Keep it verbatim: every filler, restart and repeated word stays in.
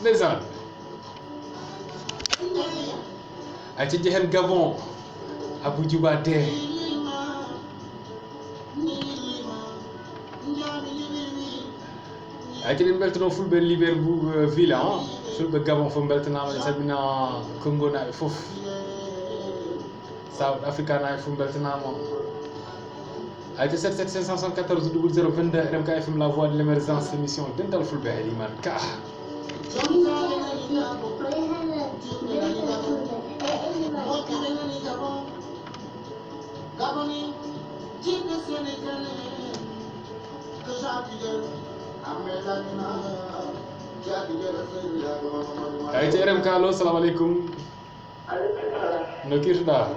Ndeysaan. Ay, ci jehen Gabon. Abou Djouba de. Ay, ci ɗen mbeltano fulɓe Libreville, hein. Fulɓe Gabon fof mbeltanaama, ene salmina Congo naaɓe fof. South Africa naaɓe fof mbeltanaama. Ay, ci sept sept cinq cent soixante-quatorze double zéro vingt-deux, R M K F M, la voix de l'émergence, émission Dental Fulɓe, Elimane Ka. Ay, ci R M K, allo, salamu aleykum. No kiirtoɗaa?